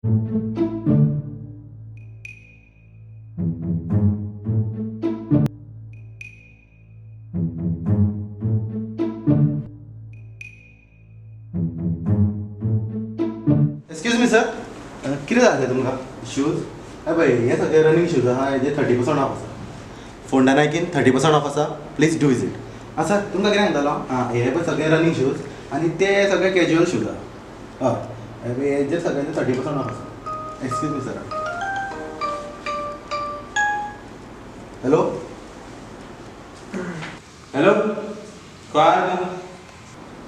Excuse me sir, कितें जाय तुमकां? शूज? हय पळय, हे सगळे रनींग शूज आहा, हेजे 30% ऑफ आसा. फोंडा नायकीन 30% ऑफ आसा. Please do visit. आं सर, तुमकां कितें सांगतालो? आं, हे पळय सगळे रनींग शूज आनी ते सगळे कॅज्युअल शूज आहा. हय, हे पळय, हेजेर सगळ्यांचे 30% ऑफ आसा. Excuse me sir. Hello. Hello, खंय आहा तूं?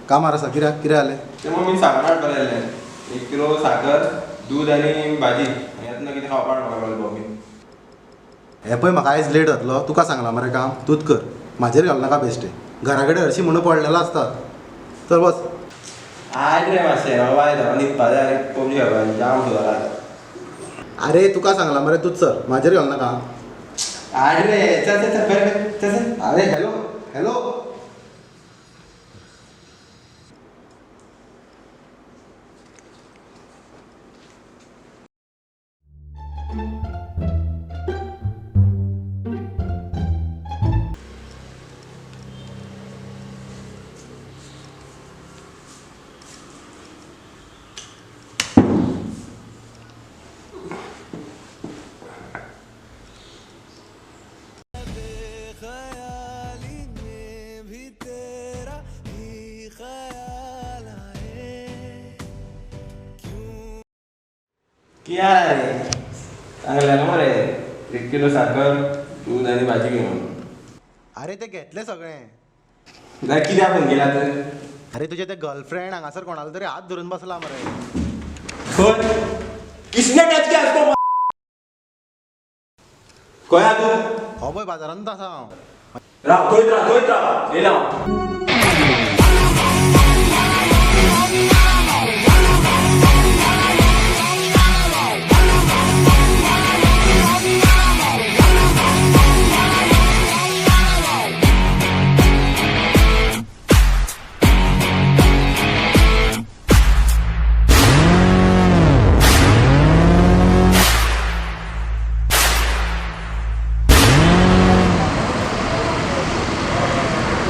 कामार आसा. कित्याक, कितें जालें? ते मम्मीन साखर हाडपाक लायलें, 1 किलो साखर, दूद आनी भाजी. येतना कितें खावपाक हाड म्हाका, लॉलीपॉप बीन. हे पळय, म्हाका आयज लेट जातलो. तुका सांगलां मरे, काम तूंच कर, म्हाजेर घालनाका बेश्टें. घरा कडेन हरशीं म्हणून पडलेलो आसतात. चल वच. आयज रे मातशें बाबा, आयज हांव न्हिदपा जाय आनी पबजी खेळपा जाम सुद्दां आतां. अरे, तुका सांगलां मरे, तूंच चल, म्हाजेर घालनाका. आड रे, चल चल चल, बरें बरें, चल चल. अरे, हॅलो हॅलो. ख्याली में भी तेरा ही ख्याल आए. कितें जालें रे? सांगलेलें मरे, 1 किलो साखर, दूद आनी भाजी घे म्हणून. अरे, ते घेतले सगळें. जाल्यार कित्याक फोन केला तर? अरे, तुजें ते गर्लफ्रेंड हांगासर कोणाला तरी हात धरून बसला मरे. खंय? किसने टच किया इसको? खंय आहा तूं? हो पळय, बाजारांत आसा हांव. राव, थंयच राव, थंयच राव, येयला हांव.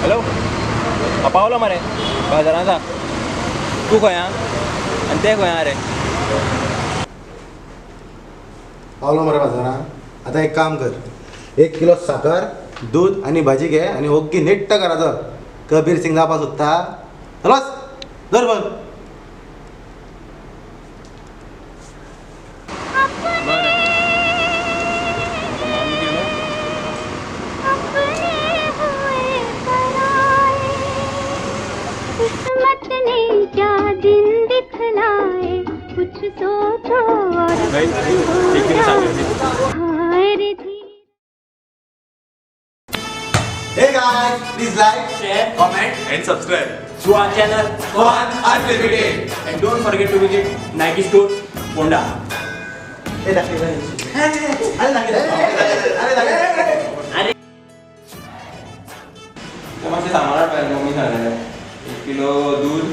हॅलो, हांव पावलो मरे, बाजारांत आसा. तूं खंय आहा आनी ते खंय आहा रे? पावलो मरे बाजारान. आतां एक काम कर, 1 किलो साकर, दूद आनी भाजी घे आनी ओग्गी निट्ट घरा चल. कबीर सिंग जावपा सोदता? चल वच, धर बघ. बरें. अपने हुए पराए, किस्मत ने क्या दिन दिखलाए. कुछ सोचो और भाई, कुछ 1 किलो हो साखर दी. जाओ. हाय रे धीरे. Hey guys, please like, share, comment and subscribe to our channel Fun Unlimited. And don't forget to visit Nike store, Ponda. ए, दाखव, अरे दाखव, अरे दाखव. ते मातशें सामान हाडपाक मम्मी सांगलेलें, 1 किलो दूद.